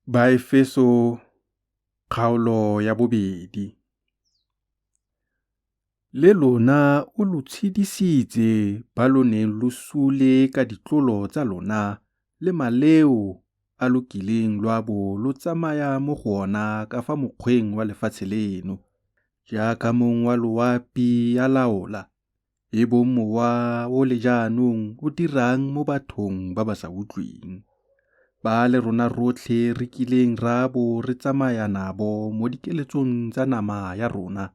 Baefeso kgaolo ya bobedi. Le lona o lo tshedisitse ba lo neng lo sule ka ditlolo tsa lona le maleo a lo kileng lwa bo lo tsamaya mo go ona ka fa mokgweng wa lefatshe leno, jaaka mong wa loapi a laola, e bong mowa o le jaanong o dirang mo bathong ba ba sa utlweng, ba le rona rotlhe re kileng ra bo re tsamaya nabo mo dikeletsong tsa nama ya rona,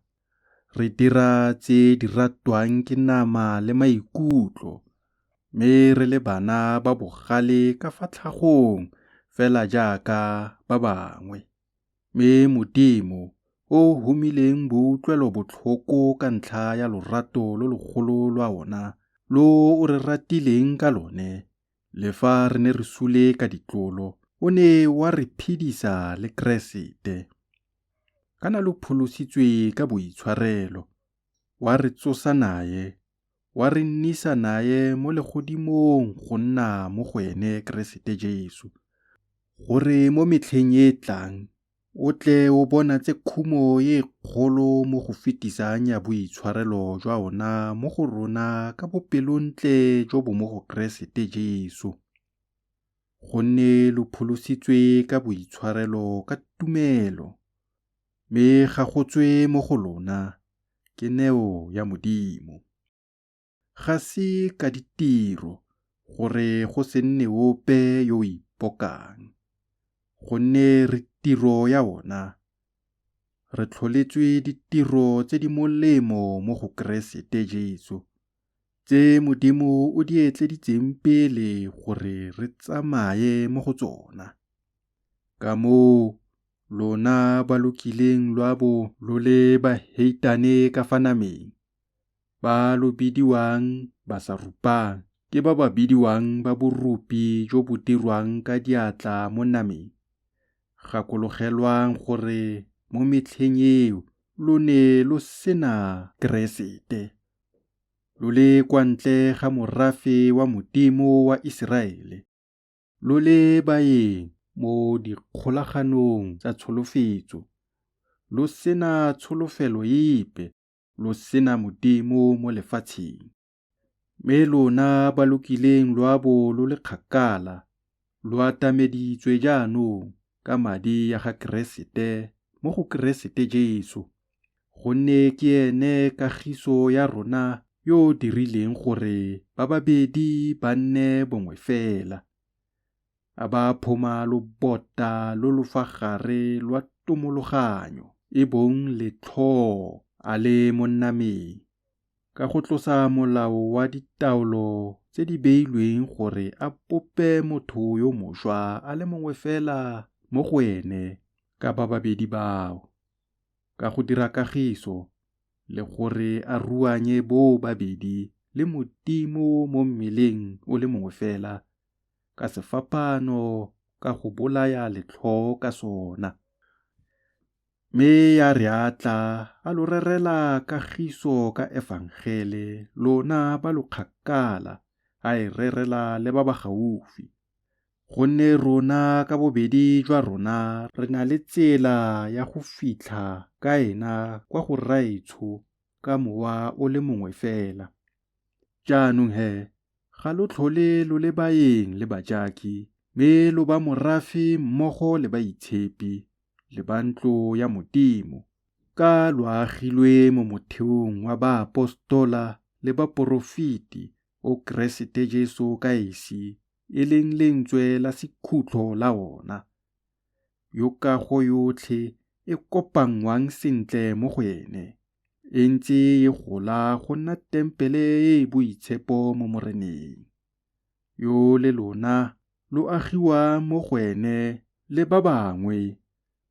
re dira tse di ratwang ke nama le maikutlo, mme re le bana ba bogale ka fa tlhagong fela jaaka ba bangwe. Mme Modimo o o humileng boutlwelobotlhoko ka ntlha ya lorato lo logolo lwa ona lo o re ratileng ka lone, le fa re ne re sule ka ditlolo, o ne wa re phedisa le Keresete. Kana lo pholositswe ka boitshwarelo, wa re tsosa nae, wa re nnisa nae mo legodimong go nna mo go ene Keresete Jesu, gore mo metlheng e e tlang o tle o bonatse khumo e kgolo mo go fetisang ya boitshwarelo jwa ona mo go rona ka bopelontle jo bo mo go Keresete Jesu. Gonne lo pholositswe ka boitshwarelo ka tumelo, mme ga go tswe mo go lona, ke neo ya Modimo. Ga se ka ditiro, gore go se nne ope yo o ipokang. Gonne re tiro ya ona, re tlholetswe ditiro tse di molemo mo go Keresete Jesu, tse Modimo o di etleditseng pele gore re tsamaye mo go tsona. Ka moo lona ba lo kileng lwa bo lo le baheitane ka fa nameng, ba lo bidiwang basarupang ke ba ba bidiwang ba borupi jo bo dirwang ka diatla mo nameng, gakologelwang gore mo metlheng eo lo ne lo sena Keresete, lo le kwa ntle ga morafe wa Modimo wa Iseraele, lo le baeng mo dikgolaganong tsa tsholofetso, lo sena tsholofelo epe, lo sena Modimo mo lefatsheng. Mme lona ba lo kileng lwa bo lo le kgakala, lo atameditswe jaanong ka madi a ga Keresete mo go Keresete Jesu, gonne ke ene kagiso ya rona yo o dirileng gore ba babedi ba nne bongwe fela, a ba phoma lobota lo lo fa gare lwa tomologanyo, e bong letlhoo a le mo nameng, ka go tlosa molao wa ditaolo tse di beilweng gore a bope motho yo mošwa a le mongwe fela mo go ene ka ba babedi bao, ka go dira kagiso, le gore a ruanye boo babedi le Modimo mo mmeleng o le mongwe fela, ka sefapaano ka go bolaya letlhoo ka sona. Mme ya re a tla a lo rerela kagiso ka efangele lona ba lo kgakala a e rerela le ba ba gaufi. Gonne rona ka bobedi jwa rona re na le tsela ya go fitlha ka ena kwa go Rraetsho ka Mowa o le mongwe fela. Jaanong he, ga lo tlhole lo le baeng le bajaki, mme lo ba morafe mmogo le baitshepi le ba ntlo ya Modimo, ka lo agilwe mo motheong wa baapostola le baporofeti, o Keresete Jesu ka esi e leng lentswe la sekhutlo la ona, yo kago yotlhe e kopanngwang sentle mo go ene, e ntse e gola go nna tempele e e boitshepo mo Moreneng, yo le lona lo agiwang mo go ene le ba bangwe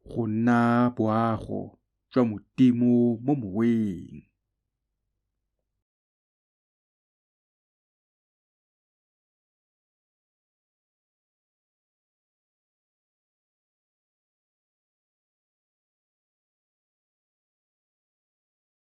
go nna boago jwa Modimo mo moweng.